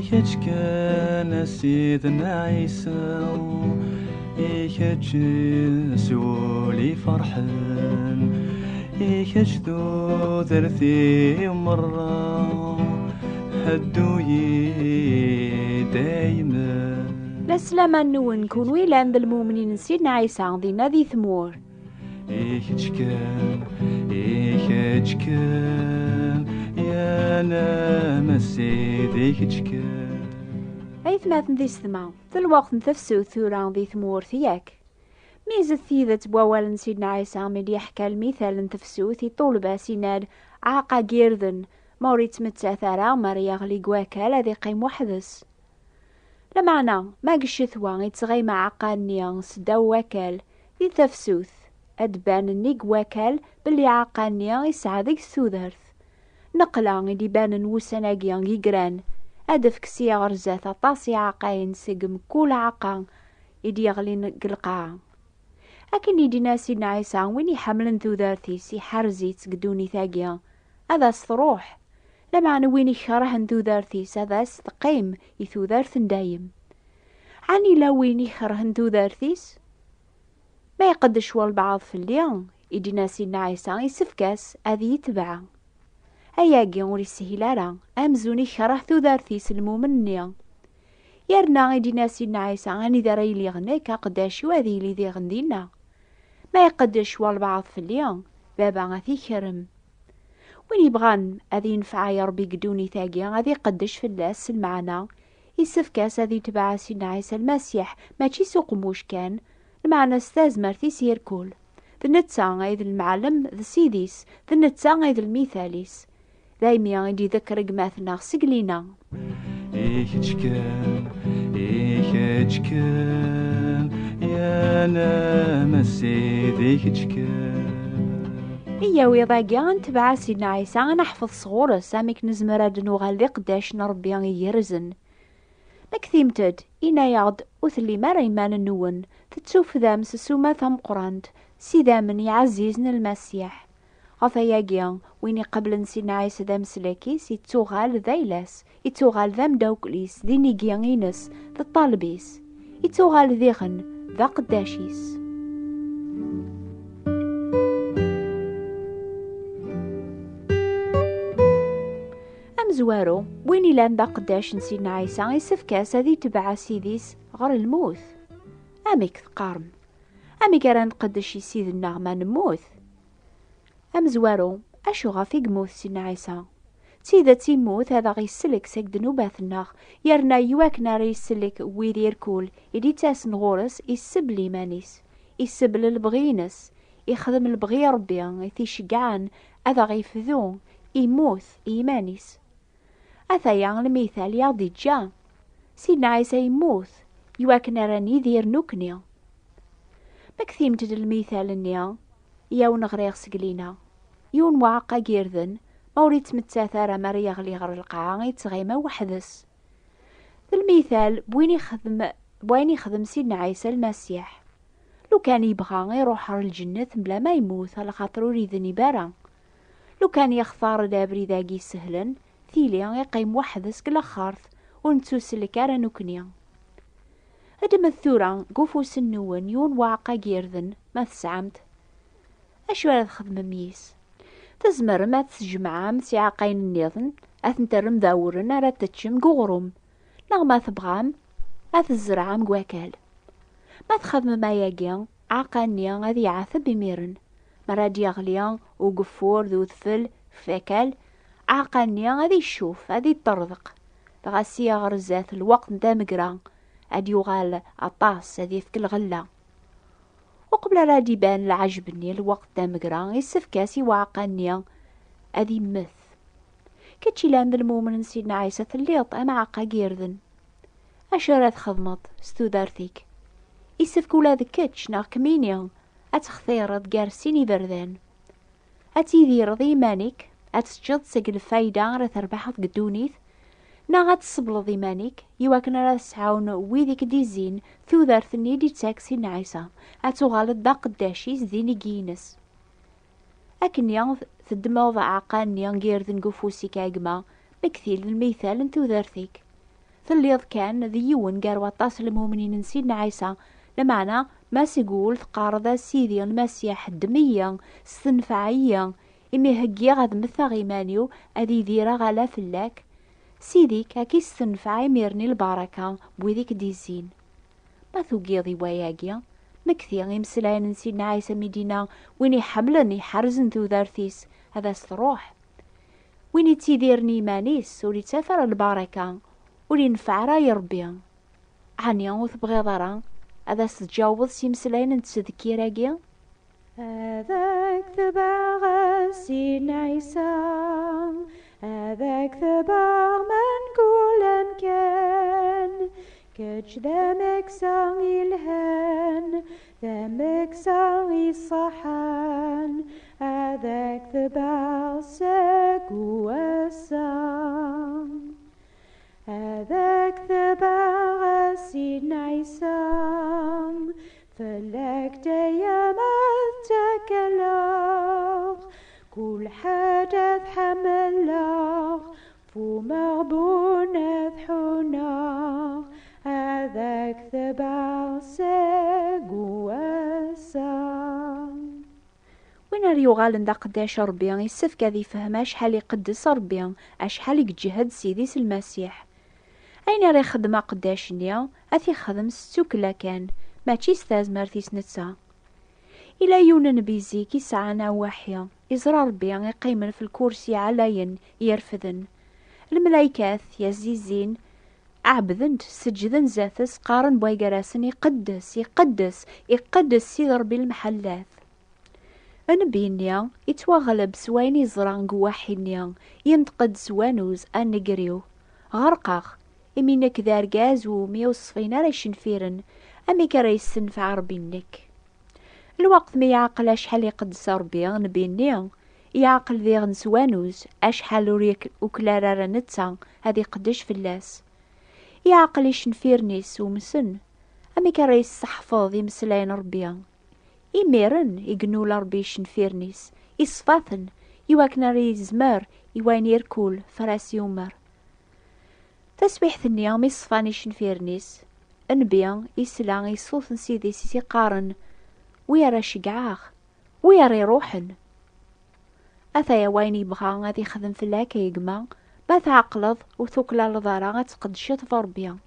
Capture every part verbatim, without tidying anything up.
Kečč kan a Sidna Ɛisa, i kečč s wul iferḥen, i kečč tudert-iw merra, heddu-yi daymen. La slama-nwen kunwi llan d lmumnin n Sidna Ɛisa dinna di tmurt. I kečč kan, i kečč kan, ya namessid, i kečč kan. Aytmaten d isetma, d lweqt n tefsut tura di tmurt, yak? Mizet tidet n wawal n Sidna Ɛisa mi d-yeḥka lmital n tefsut i ṭṭulba s inal, aɛeqqa n yirden, ma ur yettmettat ara, mi ara yeɣli deg wakal, ad iqqim weḥd-s. Lameɛna, ma deg ccetwa i yettɣima aɛeqqa-nni seddaw wakal, di tefsut, ad d-tban nnig wakal belli aɛeqqa-nni yesɛa deg-s tudert. Nneqla i d-ibanen wussan-agi yegran, ad d-tefk sya ɣer zdat aṭas iɛeqqayen seg mkul aɛeqqa i d-yeɣlin deg lqaɛa. Akken i d-yenna Sidna Ɛisa, win iḥemmlen tudert-is, iḥrez-itt deg ddunit-agi, ad as-truḥ. Lameɛna win ikerhen tudert-is, ad as-teqqim i tudert n dayem. Ɛni yella win ikerhen tudert-is? Ma iqeddec walbeɛḍ fell-i, i d-yenna Sidna Ɛisa, isefk-as ad iyi-tebɛ. Ayagi ur yeshil ara, amzun ikreh tudert-is lmumen-nni. Yerna i d-yenna Sidna Ɛisa, anida ara iliɣ nekk, aqeddac-iw ad yili diɣen dinna. Ma iqeddec walbeɛḍ fell-i, baba ad t-ikrem. Win yebɣan ad yenfeɛ i Ṛebbi deg ddunit-agi, ad iqeddec fell-as s lmeɛna, isefk-as ad itbeɛ Sidna Ɛisa Lmasiḥ, mačči s uqemmuc kan, lmeɛna s tazmert-is irkul. D netta ay d lemɛellem d ssid-is, d netta ay d lmital-is. Daymi i d-idekker gma-tneɣ seg lina. I kečč kan, i kečč kan, ya namessid, i kečč kan. Iyyaw iḍ-agi ad netbeɛ Sidna Ɛisa, ad neḥfeḍ sɣur-s amek nezmer ad nuɣal d iqeddacen n Ṛebbi igerrzen. Mmektimt-d, inna-yaɣ-d, ur tellim ara iman-nwen, tettufdam s ssuma tameqqrant, s idammen iɛzizen n Lmasiḥ. Ɣef wayagi, win iqeblen Sidna Ɛisa d ameslak-is, ittuɣal d ayla-s, ittuɣal d ameddakel-is, d inigi-ines, d ṭṭaleb-is, ittuɣal diɣen d aqeddac-is. Amezwaru, win ilan d aqeddac n Sidna Ɛisa, isefk-as ad itbeɛ Ssid-is ɣer lmut. Amek teqqarem? Amek ara nqeddec i Ssid-nneɣ ma nemmut? Amezwaru, acu ɣef i yemmut Sidna Ɛisa? D tidet, immut ad aɣ-isellek seg ddnubat-nneɣ, yerna iwakken ara isellek wid irkul i d-ittasen ɣur-s, issebl iman-is, issebl lebɣi-ines, ixdem lebɣi Ṛebbi i t-iceggɛen ad aɣ-ifdu, immut i yiman-is. Ataya lmital i aɣ-d-iǧǧa. Sidna Ɛisa yemmut, iwakken ara nidir nukni. Mmektimt-d lmital-nni i awen-ɣriɣ seg lina. Yiwen waɛeqqa n yirden, ma ur yettmettat ara mi ara yeɣli ɣer lqaɛa, yettɣima weḥd-s. D lmital n win ixdem, n wayen ixdem Sidna Ɛisa Lmasiḥ. Lukan yebɣa iruḥ ɣer lǧennet mebla ma yemmut, alaxaṭer ur idnib ara. Lukan yextar-d abrid-agi isehlen, tili iqqim weḥd-s deg laxert, ur nettusellek ara nekni. Ddmet tura deg ufus-nwen yiwen waɛeqqa n yirden, ma tesɛam-t. Acu ara txedmem yis? Tzemrem ad t-tjemɛem s iɛeqqayen nniḍen, ad ten-terrem d awren ara teččem deg uɣrum, neɣ ma tebɣam, ad t-tzerɛem deg wakal. Ma txedmem ayagi, aɛeqqa-nni ad yeɛteb imiren. Mi ara d-yeɣli ugeffur d udfel f wakal, aɛeqqa-nni ad iccuf, ad iṭṭerḍeq. Dɣa sya ɣer zdat, lweqt n tamegra, ad yuɣal aṭas, ad yefk lɣella. Uqbel ara d-iban lɛejb-nni, lweqt d amegra, issefk-as i uɛeqqa-nni ad immet. Kečč ilan d lmumen n Sidna Ɛisa, telliḍ am aɛeqqa n yirden. Acu ara txedmeḍ s tudert-ik? Issefk ula d kečč neɣ kemmini ad textireḍ gar sin iberdan. Ad tidireḍ i yiman-ik, ad teččeḍ seg lfayda ara terbaḥeḍ deg ddunit, neɣ ad tessebleḍ iman-ik iwakken ara sɛun wid i k-d-izzin tudert-nni i d-ittak Sidna Ɛisa, ad tuɣaleḍ d aqeddac-is d inigi-ines. Akkenni teddmeḍ aɛeqqa-nni n yirden deg ufus-ik a gma, mmekti-d lmital n tudert-ik. Telliḍ kan d yiwen gar waṭas n lmumnin n Sidna Ɛisa, lameɛna ma seg wul teqqareḍ: "A Sidi Lmasiḥ, ddem-iyi, stenfeɛ-iyi, imi heggiɣ ad mmteɣ iman-iw, ad idireɣ ala fell-ak." Sidi-k ad k-issenfeɛ imir-nni lbaraka n wid i k-d-izzin. Ma tugiḍ i wayagi, mmekti imeslayen n Sidna Ɛisa mi d-yenna: "Win iḥemmlen, iḥerzen tudert-is, ad as-truḥ." Win ittidiren i yiman-is, ur ittaf ara lbaraka, ur ineffeɛ ara i Ṛebbi. Ɛni ur tebɣiḍ ara ad as-tǧawbeḍ s yimeslayen n ttdekkir-agi? Ad ak-tebɛeɣ a Sidna Ɛisa, ad ak-tebɛeɣ mkul amkan. Kečč d ameksa ilhan, d ameksa iṣaḥan, ad ak-tebɛeɣ seg wass-a. Ad ak-tebɛeɣ a Sidna Ɛisa, fell-ak dayem ad ttakaleɣ, kul ḥaǧa ad ḥemmleɣ, f umeɣbun ad ḥuneɣ, ad ak-tebɛeɣ seg wass-a. Win ara yuɣalen d aqeddac n Ṛebbi, yessefk ad ifhem acḥal iqeddes Ṛebbi, acḥal i yeǧhed Sidi-s Lmasiḥ. Ayen ara ixdem aqeddac-nni, ad t-ixdem s ttukkla kan, mačči s tazmert-is netta. Ila yiwen n nnbi zik isɛan awaḥi, iẓra Ṛebbi iqqimen f lkursi ɛlayen yerfden. Lmelaykat yazizzin ɛebden-t, seǧǧden zdat-s, qqaren waygar-asen: "Iqeddes, iqeddes, iqeddes Sidi Ṛebbi lemḥellat." Nnbi-nni ittwaɣleb s wayen iẓra deg uwaḥi-nni, yenṭeq-d s wanuz: "A nnger-iw, ɣerqeɣ, imi nekk d argaz umi ur ṣfin ara icenfiren, amek ara yessenfeɛ Ṛebbi-nnek?" Lweqt mi yeɛqel acḥal iqeddes Ṛebbi, nnbi-nni yeɛqel diɣen s wanuz acḥal ur yak-, uklal ara netta ad iqeddec fell-as. Yeɛqel icenfiren-is umsen, amek ara yesseḥfeḍ imeslayen n Ṛebbi? Imiren i yennul Ṛebbi icenfiren-is, iṣfa-ten, iwakken ara yezmer i wayen irkul f ara s-yumer. Taswiḥt-nni mi ṣfan icenfiren-is, nnbi isla i ṣṣut n Sidi-s i s-iqqaren: "Wi ara ceggɛeɣ? Wi ara iruḥen?" Ataya wayen yebɣa ad ixdem fell-ak a gma, ma tɛeqleḍ ur tuklaleḍ ara ad tqeddceḍ f Ṛebbi.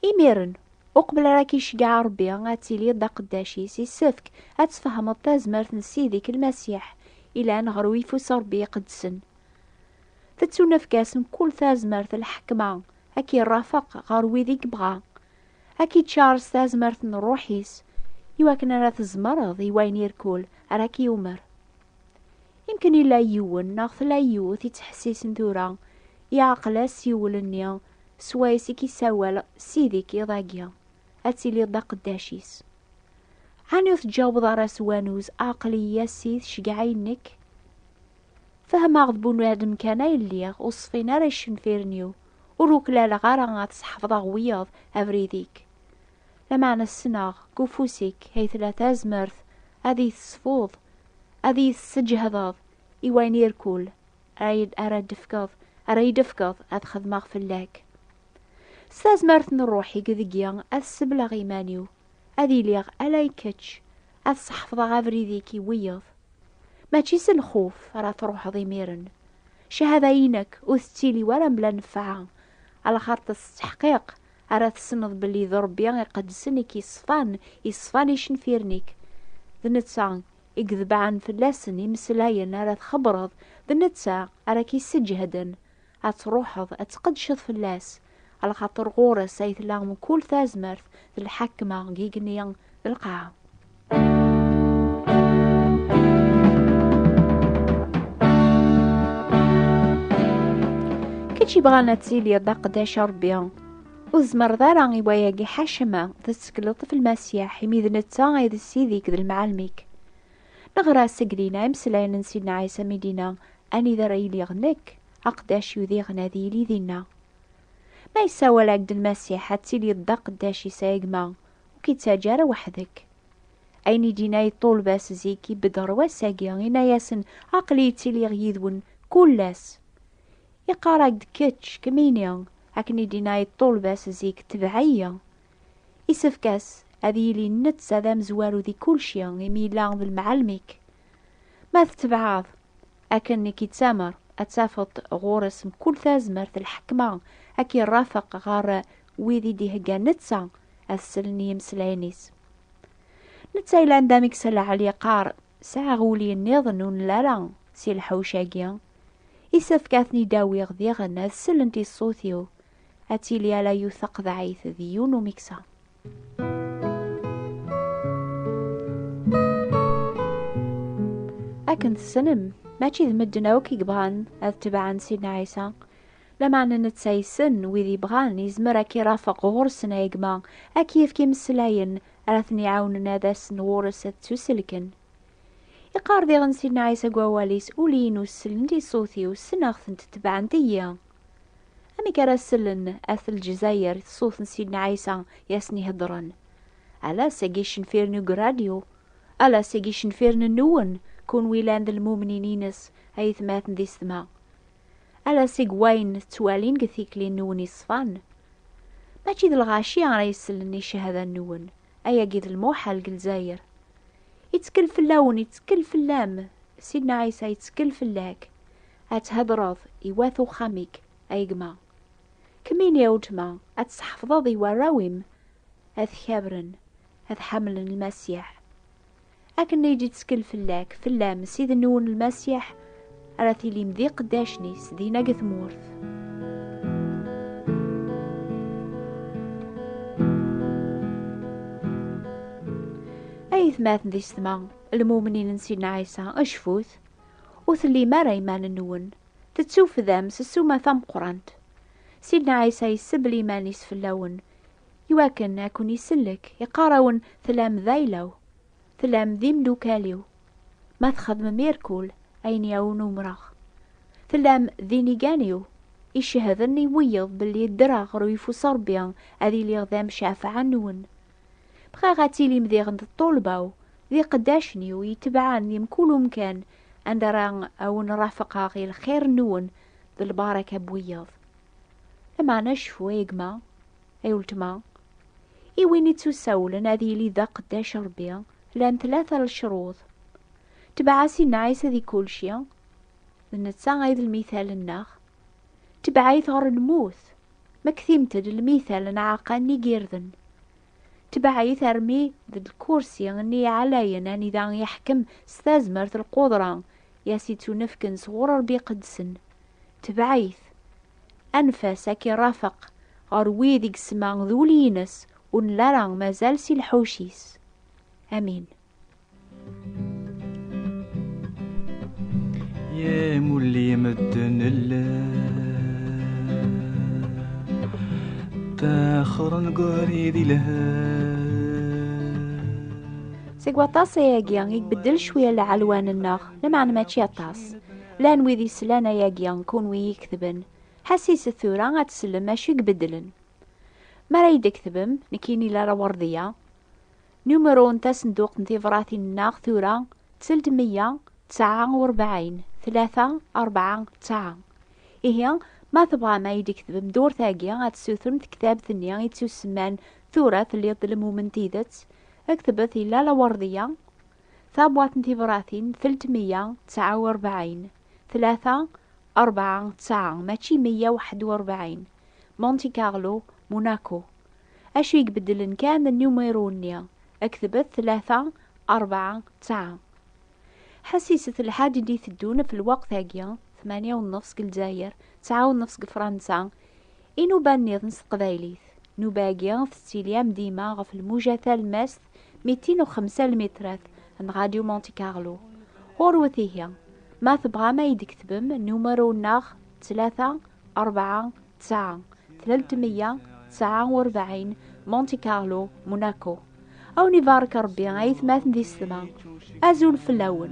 Imiren, uqbel ara k-iceggeɛ Ṛebbi ad tiliḍ d aqeddac-is, yessefk ad tfehmeḍ tazmert n Sidi-k Lmasiḥ ilan ɣer uyeffus n Ṛebbi iqedsen. Tettunefk-as mkul tazmert, lḥekma, ad k-irrafeq ɣer wid i yebɣa, ad k-iččar s tazmert n Ṛṛuḥ-is, iwakken ara tzemreḍ i wayen irkul ara k-yumer. Imken illa yiwen neɣ tella yiwet ittḥessisen tura, yeɛqel asiwel-nni swayes i k-issawal Sidi-k iḍ-agi, ad tiliḍ d aqeddac-is. Ɛni ur teǧǧaweḍ ara s wanuz: "Aql-iyi a Ssid, ceggeɛ-iyi nekk"? Fehmeɣ d bunadem kan ay lliɣ, ur ṣfin ara icenfiren-iw, ur uklaleɣ ara ad sḥefḍeɣ wiyaḍ abrid-ik. Lameɛna ssneɣ deg ufus-ik ay tella tazmert ad iyi-tesfuḍ, ad iyi-tesseǧhdeḍ i wayen irkul ara yi-, ara d-tefkeḍ, ara yi-d-tefkeḍ ad xedmeɣ fell-ak. S tazmert n Ṛṛuḥ-ik deg-i ad ssebleɣ iman-iw, ad iliɣ ala i kečč, ad sḥefḍeɣ abrid-ik i wiyaḍ. Mačči s lxuf ara truḥeḍ imiren. Cchada-inek ur tettili wara mebla nnfeɛ, alaxaṭer s ttḥqiq ara tessneḍ belli d Ṛebbi iqedsen i k-iṣfan, iṣfan icenfiren-ik. D netta i idebɛen fell-asen imeslayen ara txebbreḍ, d netta ara k-isseǧhden ad truḥeḍ ad tqeddceḍ fell-as, alaxaṭer ɣur-s ay tella mkul tazmert d lḥakma deg igenni d lqaɛa. Kečč yebɣan ad tiliḍ d aqeddac n Ṛebbi, ur tzemreḍ ara i wayagi ḥacama, tettekleḍ f Lmasiḥ, imi d netta ay d Ssid-ik d lemɛellem-ik. Neɣra seg dinna imeslayen n Sidna Ɛisa mi d-yenna: "Anida ara iliɣ nekk, aqeddac-iw diɣen ad yili dinna." Ma yessawal-ak-d Lmasiḥ ad tiliḍ d aqeddac-is a gma, ur k-ittaǧǧa ara weḥd-k. Ayen i d-yenna i ṭṭulba-s zik ibedd ɣer wass-agi, yenna-yasen: "Aql-i ttiliɣ yid-wen kul ass." Iqqar-ak-d kečč, kemmini, Akken i d-yenna i ṭṭulba-s zik, "Tbeɛ-iyi." Isefk-as ad yili netta d amezwaru di kulci, imi yella d lemɛellem-ik. Ma tettebɛeḍ akken i k-yettamer, ad tafeḍ ɣur-s mkul tazmert, lḥekma, ad k-irrafeq ɣer wid i d-ihegga netta ad slen i yimeslayen-is. Netta yellan d amiksal lɛali yeqqar, "Sɛiɣ uli nniḍen ur nelli ara si lḥewc-agi. Isefk ad ten-id-awiɣ diɣen ad sellent i ṣṣut-iw, ad tili ala yiwet taqeḍɛit d yiwen umeksa." Akken tessnem, mačči d medden akk i yebɣan ad tebɛen Sidna Ɛisa. Lameɛna netta yessen wid yebɣan, yezmer ad k-irafeq ɣur-sen a gma, ad k-yefk imeslayen ara ten-iɛawnen ad asen ɣur-s ad ttuselken. Iqqar diɣen Sidna Ɛisa deg wawal-is, "Uli-inu sellent i ṣṣut-iw, ssneɣ-tent, tebɛent-iyi." Amek ara sellen at Lezzayer i ṣṣut n Sidna Ɛisa i asen-iheddren? Ala seg icenfiren deg rradyu, ala seg icenfiren-nwen, kunwi llan d lmumnin-ines, ay atmaten di ssetma. Ala seg wayen ttwalin deg tikli-nwen yeṣfan. Mačči d lɣaci ara isellen i ccahada-nwen, ayagi d lmuḥal deg Lezzayer. Ittkel fell-awen, ittkel fell-am, Sidna Ɛisa ittkel fell-ak. Ad thedreḍ i wat uxxam-ik, a gma. Kemmini a weltma, ad tseḥfḍeḍ i warraw-im, ad t-kabren, ad ḥemmlen Lmasiḥ. Akken i d-ittkel fell-ak, fell-am, Ssid-nwen Lmasiḥ, ara tilim d iqeddacen-is dinna deg tmurt. Ay atmaten di ssetma, lmumnin n Sidna Ɛisa, cfut, ur tellim ara iman-nwen. Tettufdam s ssuma tameqqrant. Sidna Ɛisa yessebl iman-is fell-awen, iwakken ad ken-isellek, iqqar-awen, "Tellam d ayla-w, tellam d imdukal-iw. Ma txedmem irkul, ayen i awen-umreɣ. Tellam d inigan-iw, icehden i wiyeḍ belli ddreɣ ɣer uyeffus n Ṛebbi ad iliɣ d amcafeɛ-nwen." Bɣiɣ ad tilim diɣen d ṭṭulba-w, d iqeddacen-iw yetebɛen di mkul umkan anda ara awen-rafeqeɣ i lxir-nwen d lbaraka n wiyeḍ. Lameɛna cfu, a gma, a weltma, i win ittusawlen ad yili d aqeddac Ṛebbi, llan tlata lecruḍ. Tbeɛ Sidna Ɛisa di kulci, d netta ay d lmital-nneɣ. Tbeɛ-it ɣer lmut, mektimt-d lmital n aɛeqqa-nni n yirden. Tbeɛ-it armi d lkursi-nni ɛlayen anida yeḥkem s tazmert, lqudra i as-ittunefken sɣur Ṛebbi iqedsen. Tbeɛ-it. Anef-as ad k-irafeq ɣer wid i yesemma d uli-ines, ur nelli ara mazal si lḥuc-is. Amin. Yamulli medden llan ttaxren deg ubrid ilhan. Seg waṭas ayagi i ibeddel cwiya lɛelwan-nneɣ, lameɛna mačči aṭas. Llan wid islan ayagi, kunwi iketben. Ḥassiset tura ad teslem acu i ibeddlen. Mi ara yi-d-tketbem, nekkini Lala Werdiya, numru n tasenduqt n tibratin-nneɣ tura, telt meyya tesɛa u rebɛin, tlata rebɛa tesɛa. Ihi, ma tebɣam ad yi-d-tketbem ddurt-agi, ad tessutrem tektabt-nni i ttusemman Tura telliḍ d lmum n tidet, ktbet i Lala Werdiya, tabwaṭ n tibratin, telt meyya tesɛa u rebɛin, tlata rebɛa tesɛa, mačči meyya u waḥed u rebɛin, Monte Carlo, Monaco. Acu i ibeddlen kan d nnumiru-nni, ktbet tlata rebɛa tesɛa. Ḥassiset lḥaǧ i d-iteddun f lweqt-agi, tmanya u nnefs deg Lezzayer, tesɛa u nnefs deg Fransa, i nuba nniḍen s teqbaylit. Nuba-agi tettili am dima ɣef lmuja talemmast mitin u xemsa lmitrat n Radio Monte Carlo. Ɣurwet ihi, ma tebɣam ad yi-d-tketbem, nnumeru-nneɣ tlata rebɛa tesɛa, telt meyya tesɛa u rebɛin, Monte Carlo, Monaco. A wen-ibarek Ṛebbi, ay atmaten di ssetma. Azul fell-awen.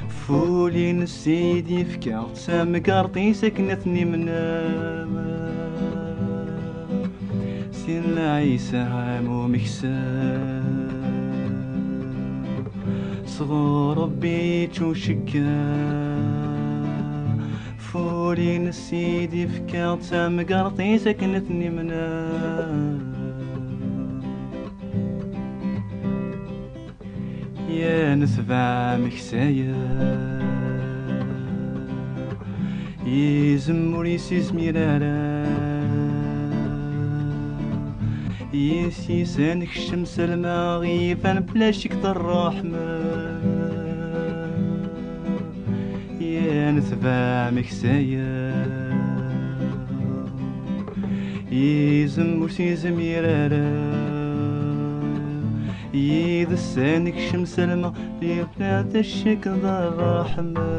F ul-ines i d-yefka d tamgerṭ-is akken ad ten-imneɣ. Sidna Ɛisa am umeksa sɣur Ṛebbi yettucekka. F Ur-ines i d-ifka d tamgerḍt-is akken ad ten-imneɣ. Ya netbeɛ ameksayer, izem ur yessizmir ara. Yes-is ad nekcem s lmeɣ, iban fell-as ccek d ṛṛeḥma. Ya netbeɛ ameksayer, izem ur s-izmir ara. Yid-s ad nekcem s lmeɣ, iban fell-as ccek d ṛṛeḥma.